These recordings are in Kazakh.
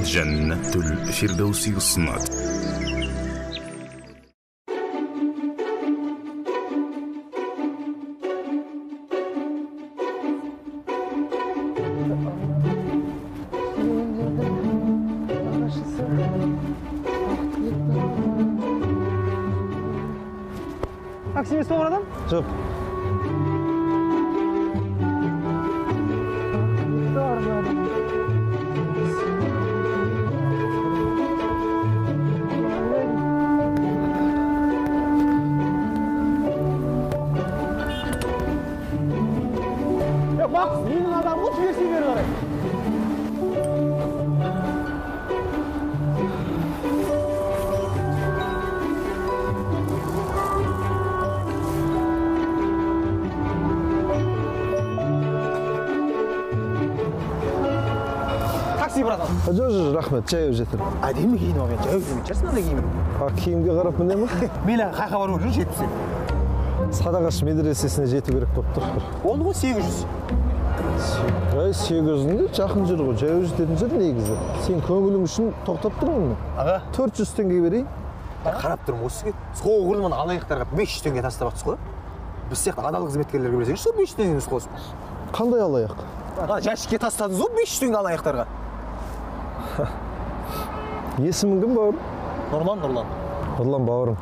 Jannatul Firdausi ұсынады. Такси емес пе, братан? Жоқ. Бақ, менің адамым ғой, жіберсе бері қарай. Такси, братан. Жоқ, жоқ, рахмет, жаяу жетемін. Әдемі киініп алған, жаяу жүрмейтін шығарсың мынандай киіммен. А, киімге қарап міне ма? Мейлі, қайқа бару керек, жетпесе. Садағаш медресесіне жету керек болып тұр. Болды ғой, 800. Ай, 800-дің де жақын жер ғой, жаяу жететін жер негізі. Сен көңілің үшін тоқтап тұрмын мен. Аға. 400 теңге берейін. Қарап тұрмын осы сізге. Сол күні мына алаяқтарға 500 теңге тастап жатсыз ғой. Біз сияқты адал қызметкерлерге берсеңізші, сол 500 теңгені қосып. Қандай алаяқ? Ана жәшікке тастадыңыз ғой 500 теңге алаяқтарға. Есімің кім, бауырым? Нұрлан, Нұрлан. Нұрлан бауырым.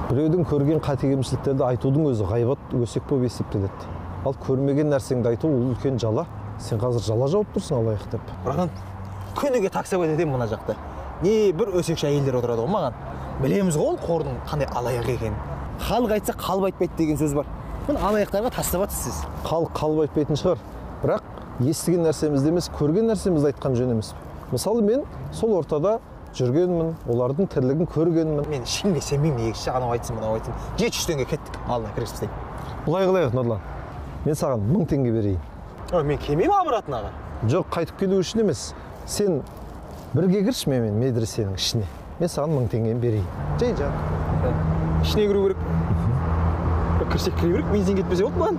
Біреудің көрген қате кемшіліктерді айтудың өзі ғайбат, өсек болып есептеледі. Ал көрмеген нәрсеңді айту ол үлкен жала. Сен қазір жала жауып тұрсың алаяқ деп. Братан, күніге таксовать етемін мына жақта. Не бір өсекші әйелдер отырады ғой маған. Білеміз ғой ол қордың қандай алаяқ екенін. Халық айтса қалып айтпайды деген сөз бар. Міне алаяқтарға тастап жатсыз сіз. Халық қалып айтпайтын шығар. Бірақ естіген нәрсемізді емес, көрген нәрсемізді айтқан жөн емес. Мысалы, мен сол ортада жүргенмін, олардың тірлігін көргенмін. Мен ешкімге сенбеймін, негізі анау айтсын, мынау айтсын. 700 теңге кеттік, алдына кіргізіп тастайын. Былай қылайық, Нұрлан. Мен саған 1000 теңге берейін. Ой, мен келмеймін обратно аға. Жоқ, қайтып келу үшін емес. Сен бірге кірші менімен медресенің ішіне. Мен саған 1000 теңгені берейін. Жай жан. Ішіне кіру керек. Кірсек кіре берейік, бензин кетпесе болды маған.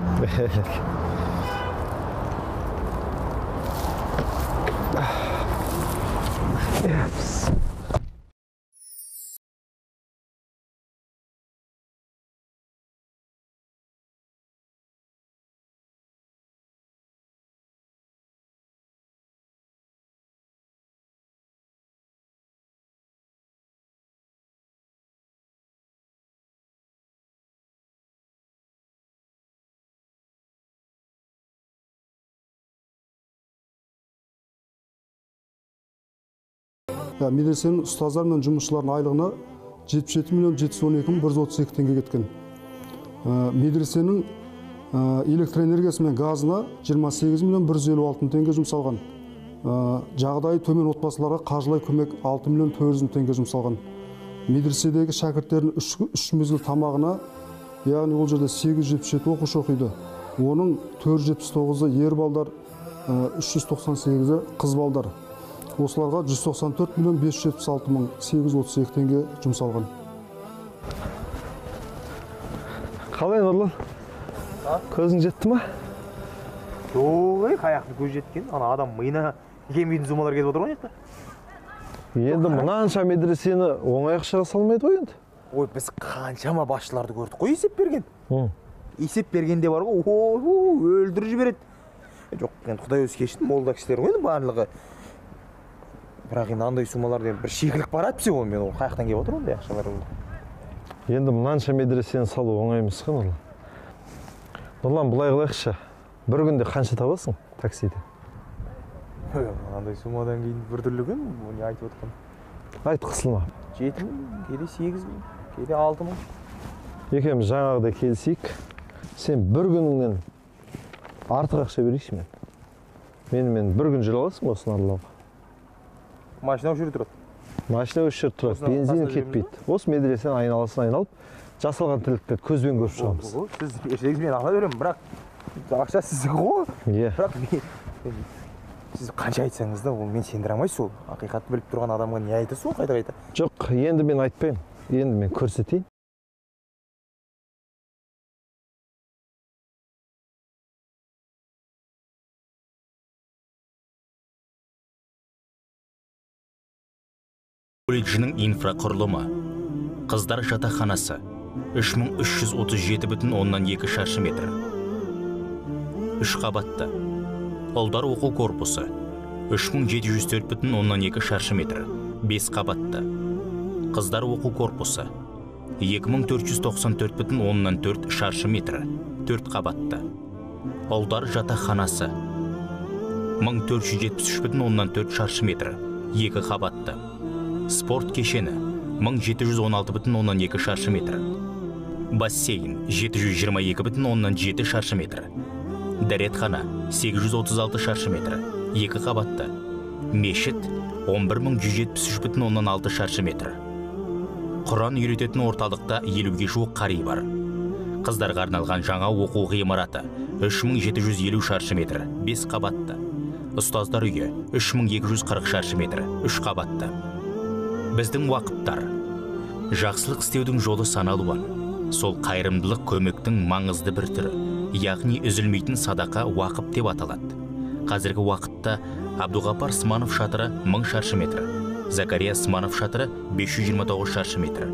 Медресенің ұстаздар мен жұмысшылардың айлығына 77 миллион 712 мың 132 теңге кеткен. Медресенің электр энергиясы мен газына 28 миллион 156 мың теңге жұмсалған. Жағдайы төмен отбасыларға қаржылай көмек 6 миллион 400 мың теңге жұмсалған. Медреседегі шәкірттердің үш мезгіл тамағына, яғни ол жерде 877 оқушы оқиды. Оның 479-ы ер балдар, 398-і қыз балдар. Осыларға 194 миллион 576 мың 832 теңге жұмсалған. Қалай, Нұрлан? Көзің жетті ма? Жоқ, ей, қаяқты көз жеткен. Ана адам миына келмейтін суммалар кетіп отыр ғой жақта. Енді мынанша медресені оңай ақшаға салмайды ғой енді. Ой, біз қаншама басшыларды көрдік қой есеп берген. Есеп бергенде бар ғой, өлтіріп жібереді. Жоқ, енді Құдай өзі кешірсін, молда кісілер ғой енді барлығы. Бірақ енді андай суммалар бір шикілік барады бізге ол, мен ол қаяқтан келіп отыр ондай ақшалар ол. Енді мынанша медресені салу оңай емес қой, Нұрлан. Нұрлан, былай қылайықшы. Бір күнде қанша табасың таксиде? Андай суммадан кейін біртүрлі екен, не айтып отқан. Айт, қысылма. 7 мың, кейде 8 мың, кейде 6 мың. Екеуміз жаңағыдай келісейік. Сен бір күніңнен артық ақша берейікші мен. Менімен бір күн жүре аласың ба осыны аралауға? Машина осы жерде тұрады. Машина осы жерде тұрады, бензин кетпейді. Осы медресенің айналасын айналып, жасалған тірліктерді көзбен көріп шығамыз. Сіз берсеңіз мен ала беремін, бірақ ақша сіздікі ғой. Иә. Бірақ сіз қанша айтсаңыз да, ол мен сендіре алмайсыз ол. Ақиқатты біліп тұрған адамға не айтасыз ол қайта-қайта? Жоқ, енді мен айтпаймын. Енді мен көрсетейін. Колледжінің инфрақұрылымы. Қыздар жатақханасы 3337,2 шаршы метр. 3 қабатты. Ұлдар оқу корпусы 3704,2 шаршы метр, 5 қабатты. Қыздар оқу корпусы 2494,4 шаршы метр, 4 қабатты. Ұлдар жатақханасы 1473,4 шаршы метр, 2 қабатты. Спорт кешені 1716,2 шаршы метр. Бассейн 722,7 шаршы метр. Дәретхана 836 шаршы метр, 2 қабатты. Мешіт 11173,6 шаршы метр. Құран үйрететін орталықта 50-ге жуық қари бар. Қыздарға арналған жаңа оқу ғимараты 3750 шаршы метр, 5 қабатты. Ұстаздар үйі 3240 шаршы метр, 3 қабатты. Біздің уақыттар. Жақсылық істеудің жолы саналуан. Сол қайырымдылық көмектің маңызды бір түрі, яғни үзілмейтін садақа уақып деп аталады. Қазіргі уақытта Абдуғапар Сманов шатыры 1000 шаршы метр, Закария Сманов шатыры 529 шаршы метр,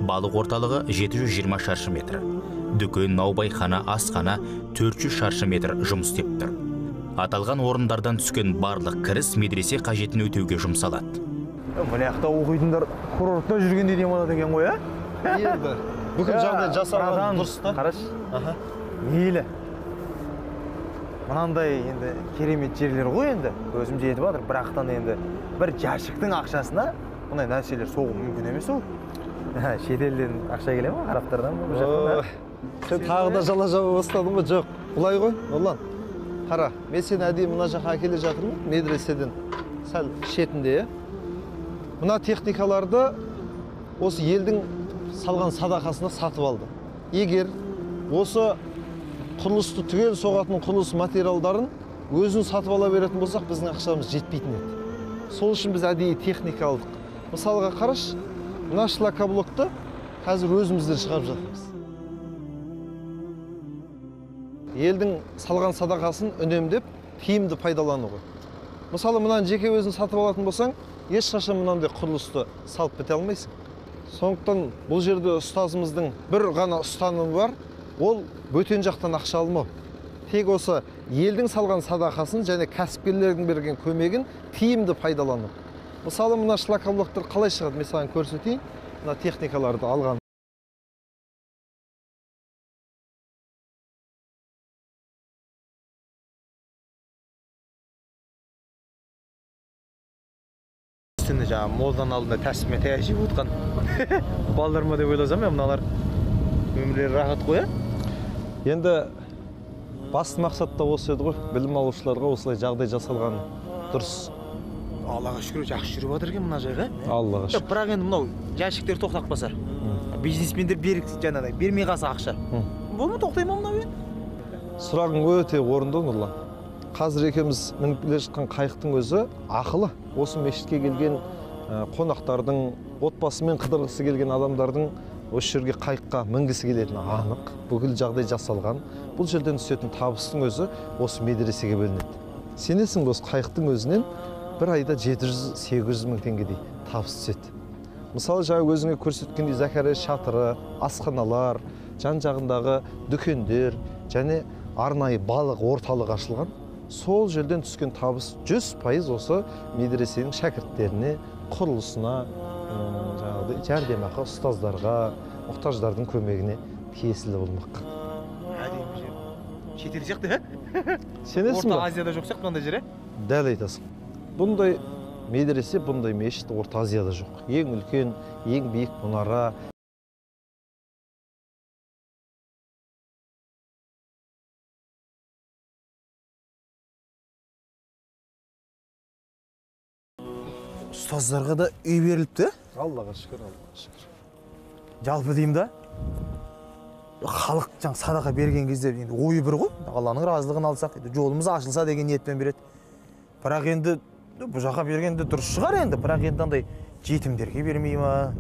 балық орталығы 720 шаршы метр, дүкен, наубайхана, асхана 400 шаршы метр жұмыс істеп тұр. Аталған орындардан түскен барлық кіріс медресе қажетін өтеуге жұмсалады. Мына жақта оқитындар курортта жүргенде демалады екен ғой, а? Енді бүкіл жағдай жасалған дұрыс та. Қарашы. Мейлі. Мынандай енді керемет жерлер ғой енді. Көзім жетіп жатыр, бірақтан енді бір жәшіктің ақшасына мұндай нәрселер соғу мүмкін емес ол. Шетелден ақша келе ме, арабтардан ба, бұл жақтан? Сен тағы да жала жаба бастадың ба? Жоқ. Бұлай ғой, Нұрлан. Қара, мен сені әдейі мына жаққа әкеле жатырмын, медреседен сәл шетінде, е? Мына техникаларды осы елдің салған садақасына сатып алды. Егер осы құрылысты түгел соғатын құрылыс материалдарын өзін сатып ала беретін болсақ, біздің ақшамыз жетпейтін еді. Сол үшін біз әдейі техника алдық. Мысалға қараш, мына шлакоблокты қазір өзімізден шығарып жатырмыз. Елдің салған садақасын үнемдеп, тиімді пайдалану ғой. Мысалы, мынаны жеке өзін сатып алатын болсаң, ешқашан мынандай құрылысты салып біте алмайсың. Сондықтан бұл жерде ұстазымыздың бір ғана ұстанымы бар, ол бөтен жақтан ақша алмау. Тек осы елдің салған садақасын және кәсіпкерлердің берген көмегін тиімді пайдалану. Мысалы, мына шлакоблоктар қалай шығады, мен саған көрсетейін. Мына техникаларды алған. Жаңа молданың алдында тәсімен таяқ жеп отқан балдар ма деп ойласам, мыналар өмірлері рахат қой, а? Енді басты мақсат та осы еді ғой, білім алушыларға осылай жағдай жасалған дұрыс. Аллаға шүкір, жақсы жүріп жатыр екен мына жайға. Аллаға шүкір. Бірақ енді мынау жәшіктер тоқтап қалса, бизнесмендер берік жаңағыдай бермей қалса ақша. Болма тоқтай ма мынау енді? Сұрағың өте орынды, Нұрлан. Қазір екеуміз мініп келе жатқан қайықтың өзі ақылы. Осы мешітке келген қонақтардың, отбасымен қыдырғысы келген адамдардың осы жерге қайыққа мінгісі келетіні анық. Бүкіл жағдай жасалған. Бұл жерден түсетін табыстың өзі осы медресеге бөлінеді. Сенесің бе, осы қайықтың өзінен бір айда 700-800 мың теңгедей табыс түседі. Мысалы, жаңа өзіңе көрсеткендей Закария шатыры, асханалар, жан-жағындағы дүкендер және арнайы балық орталығы ашылған. Сол жерден түскен табыс 100% осы медресенің шәкірттеріне, құрылысына, жаңағыдай жәрдемақы, ұстаздарға, мұқтаждардың көмегіне тиесілі болмақ. Әдемі жер. Шетел сияқты, ә? Сенесің бе? Орта Азияда жоқ сияқты мынандай жер, ә? Дәл айтасың. Бұндай медресе, бұндай мешіт Орта Азияда жоқ. Ең үлкен, ең биік мұнара. Ұстаздарға да үй беріліпті. Аллаға шүкір, Аллаға шүкір. Жалпы деймін да, халық жаңа садақа берген кезде енді ойы бір ғой, Алланың разылығын алсақ, жолымыз ашылса деген ниетпен береді. Бірақ енді бұл жаққа бергенде дұрыс шығар енді, бірақ енді андай жетімдерге бермей ма,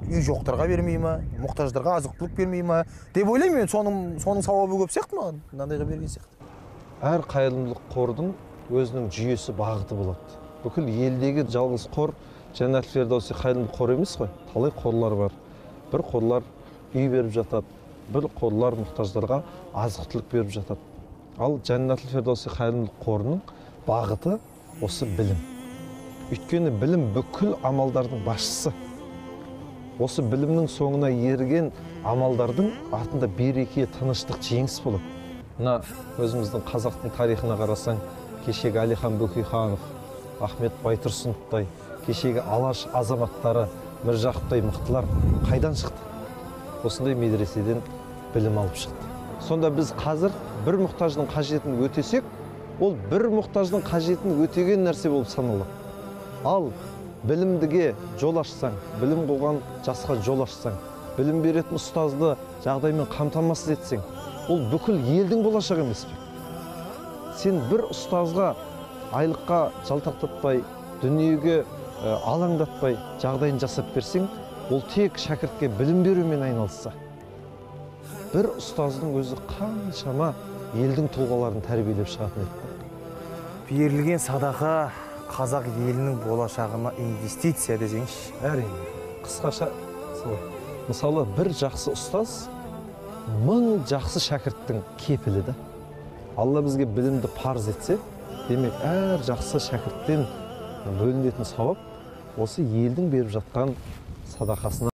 үй жоқтарға бермей ма, мұқтаждарға азық-түлік бермей ма деп ойлаймын мен. Соның сауабы көп сияқты маған, мынандайға берген сияқты. Әр қайырымдылық қордың өзінің жүйесі, бағыты болады. Бүкіл елдегі жалғыз қор Жәннат Фердауси қайырымдылық қоры емес қой, талай қорлар бар. Бір қорлар үй беріп жатады, бір қорлар мұқтаждарға азық-түлік беріп жатады. Ал Жәннат Фердауси қайырымдылық қорының бағыты осы білім. Өйткені білім бүкіл амалдардың басшысы. Осы білімнің соңына ерген амалдардың артында береке, тыныштық, жеңіс болады. Мына өзіміздің қазақтың тарихына қарасаң, кешегі Әлихан Бөкейханов, Ахмет Байтұрсыновтай, кешегі Алаш азаматтары, Міржақыптай мықтылар қайдан шықты? Осындай медреседен білім алып шықты. Сонда біз қазір бір мұқтаждың қажетін өтесек, ол бір мұқтаждың қажетін өтеген нәрсе болып саналады. Ал білімдіге жол ашсаң, білім қуған жасқа жол ашсаң, білім беретін ұстазды жағдаймен қамтамасыз етсең, ол бүкіл елдің болашағы емес пе? Сен бір ұстазға айлыққа жалтақтатпай, дүниеге алаңдатпай жағдайын жасап берсең, ол тек шәкіртке білім берумен айналысса, бір ұстаздың өзі қаншама елдің тұлғаларын тәрбиелеп шығатын еді. Берілген садақа қазақ елінің болашағына инвестиция десеңші. Әрине, қысқаша солай. Мысалы, бір жақсы ұстаз мың жақсы шәкірттің кепілі да. Алла бізге білімді парыз етсе, демек әр жақсы шәкірттен бөлінетін сауап осы елдің беріп жатқан садақасына.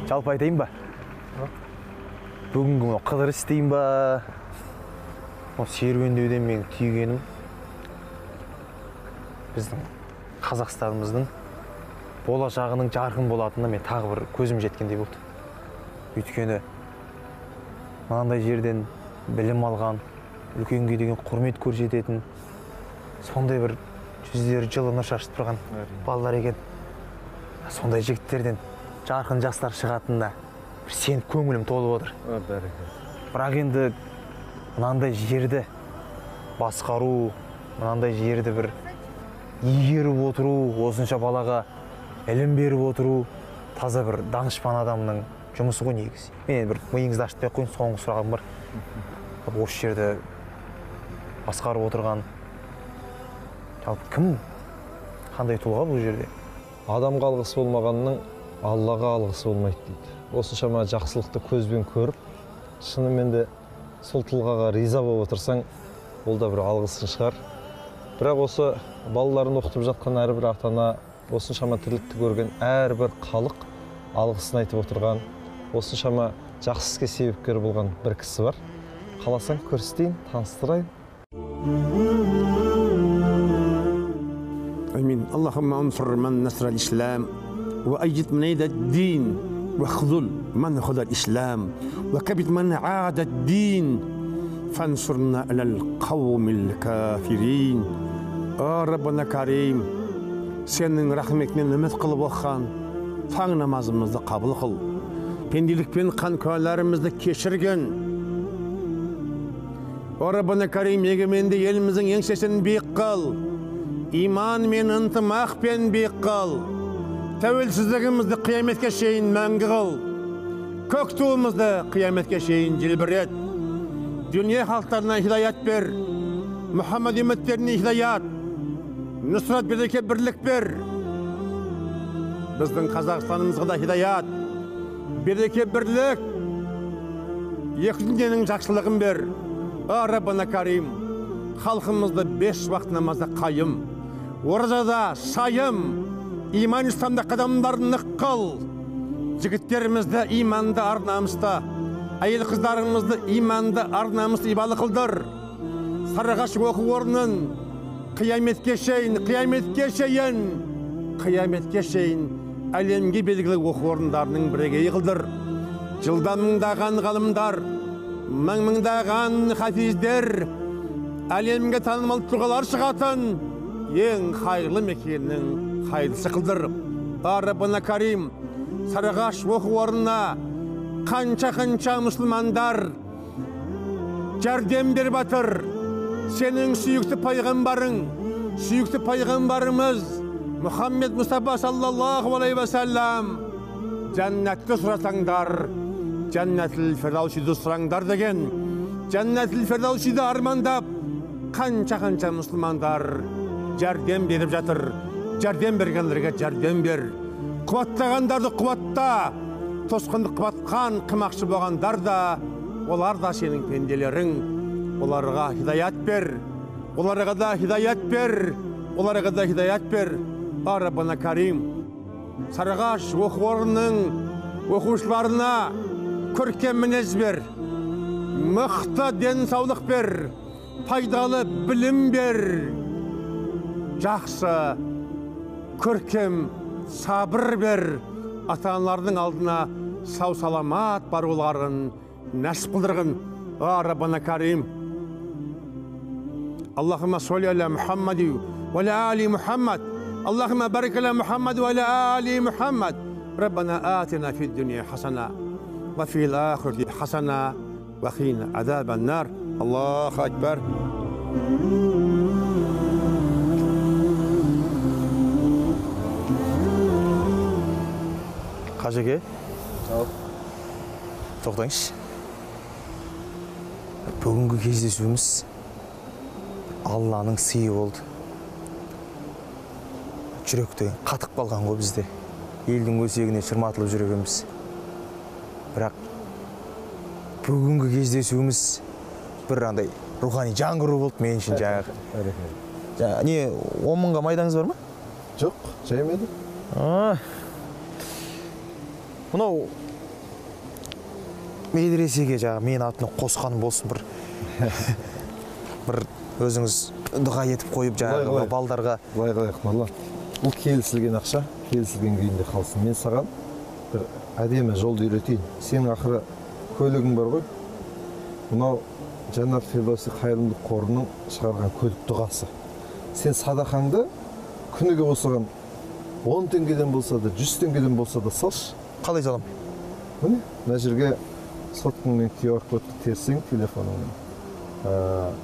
Жалпы айтайын ба? Бүгінгі қыдырыс дейін ба? Серуендеуден мен түйгенім біздің Қазақстанымыздың болашағының жарқын болатынына мен тағы бір көзім жеткендей болды. Өйткені мынандай жерден білім алған, үлкенге деген құрмет көрсететін, сондай бір жүздері жылы нұр шашып тұрған балалар екен. Сондай жігіттерден жарқын жастар шығатынына бір сеніп көңілім толып отыр. Бірақ енді мынандай жерді басқару, мынандай жерді бір игеріп отыру, осынша балаға ілім беріп отыру таза бір данышпан адамның жұмысы ғой негізі. Мен бір миыңызды ашытпай ақ қояйын, соңғы сұрағым бар. Осы жерді басқарып отырған жалпы кім, қандай тұлға бұл жерде? Адамға алғысы болмағанның Аллаға алғысы болмайды дейді. Осыншама жақсылықты көзбен көріп, шынымен де сол тұлғаға риза болып отырсаң, ол да бір алғысын шығар. Бірақ осы балаларын оқытып жатқан әрбір ата-ана, осыншама тірлікті көрген әрбір халық алғысын айтып отырған, осыншама жақсы іске себепкер болған бір кісі бар. Қаласаң көрсетейін, таныстырайын. Амин. Аллахумма ансур ман насра al-Islam وأيد من أيد الدين واخذل من خذ الإسلام وكبت من عاد الدين فانصرنا على القوم الكافرين. آه ربنا كريم، сенің рахметіңнен үміт қылып оқыған таң намазымызды қабыл қыл, пенделікпен қан күнәларымызды кешірген. О Раббана Карим, егеменді еліміздің еңсесін биік қыл, иман мен ынтымақпен биік қыл, тәуелсіздігімізді қияметке шейін мәңгі қыл, көк туымызды қияметке шейін желбірет, дүние халықтарына хидаят бер, Мұхаммад үмметтеріне хидаят, нұсрат береке бірлік бер, біздің Қазақстанымызға да хидаят, береке бірлік, екі дүниенің жақсылығын бер. О Раббана Карим, халқымызды 5 уақыт намазда қайым, оразада сайым, иман исламда қадамдарын нық қыл, жігіттерімізді иманды ар намыста, әйел қыздарымызды иманды ар намысты ибалы қылдыр. Сарыағаш оқу орнын қияметке шейін, қияметке шейін, қияметке шейін әлемге белгілі оқу орындарының бірегейі қылдыр. Жылда мыңдаған ғалымдар, мың-мыңдаған хафиздер, әлемге танымал тұлғалар шығатын ең қайырлы мекеннің қайырлысы қылдыр. Раббана Карим, Сарыағаш оқу орнына қанша-қанша мұсылмандар жәрдем беріп жатыр. Сенің сүйікті пайғамбарың Сүйікті пайғамбарымыз Мұхаммед Мұстафа саллаллаху алейхи уассалам жәннатты сұрасаңдар, жәннатул фирдаусиді сұраңдар деген. Жәннатул фирдаусиді армандап қанша-қанша мұсылмандар жәрдем беріп жатыр. Жәрдем бергендерге жәрдем бер. Қуаттағандарды қуатта, тосқындық қуатқан қымақшы болғандар да, олар да сенің пенделерің. Оларға хидаят бер. Оларға да хидаят бер. Оларға да хидаят бер. Раббана Карим. Сарыағаш оқу орнының оқушыларына көркем мінез бер. Мықты денсаулық бер. Пайдалы білім бер. Жақсы көркем сабыр бер. Ата-аналардың алдына сау саламат баруларын нәсіп қылдырғын. Раббана Карим. Аллахумма салли аля Мухаммади ва аля али Мухаммад. Аллахумма барик аля Мухаммад ва аля али Мухаммад. Раббана атина фид дунья хасана ва фил ахирати хасана ва қина азабан нар. Аллаху акбар. Қажеке, тоқтаңызшы. Бүгінгі кездесуіміз Алланың сыйы болды. Жүрек деген қатып қалған ғой бізде. Елдің өсегіне шырматылып жүргенбіз. Бірақ бүгінгі кездесуіміз бір андай рухани жаңғыру болды мен үшін жаңағы. Не, 10 мыңға майдаңыз бар ма? Жоқ, жаймеді. Мынау медресеге жаңағы мен атына қосқан болсын бір бір өзіңіз дұға етіп қойып жаңағы балдарға. Былай қылайық, Нұрлан. Бұл келісілген ақша, келісілген күйінде қалсын. Мен саған бір әдемі жолды үйретейін. Сенің ақыры көлігің бар ғой. Мынау Жәннат Фирдауси қайырымдылық қорының шығарған көлік дұғасы. Сен садақаңды күніге осыған 10 теңгеден болса да, 100 теңгеден болса да салшы. Қалай салам? Міне, мына жерге соткаңмен QR кодты терсең телефоныңмен.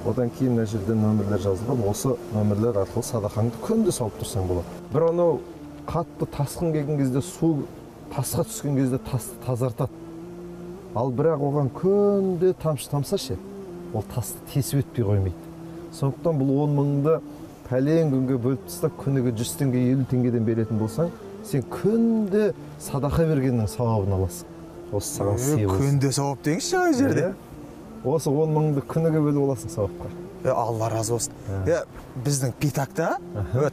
Одан кейін мына жерде нөмірлер жазылған, осы нөмірлер арқылы садақаңды күнде салып тұрсаң болады. Бір анау қатты тасқын келген кезде, су тасқа түскен кезде тасты тазартады. Ал бірақ оған күнде тамшы тамса ше, ол тасты тесіп өтпей қоймайды. Сондықтан бұл 10 мыңды пәлен күнге бөліп тастап, күніге 100 теңге, 50 теңгеден беретін болсаң, сен күнде садақа бергеннің сауабын аласың. Осы саған сый болсын. Күнде сауап деңізші ана жерде. Осы 10 мыңды күніге бөліп аласың сауапқа. Алла разы болсын. Біздің питакта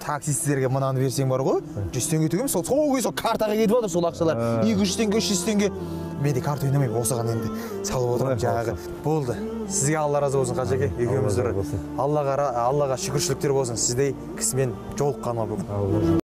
таксистерге мынаны берсең бар ғой, 100 теңге төгемін, сол сол картаға кетіп жатыр сол ақшалар. 200 теңге, 300 теңге. Мен де карта ойнамаймын, осыған енді салып отырамын жаңағы. Болды. Сізге Алла разы болсын, Қажеке, екеуміз бір Аллаға шүкіршіліктер болсын. Сіздей кісімен жолыққаныма бүгін.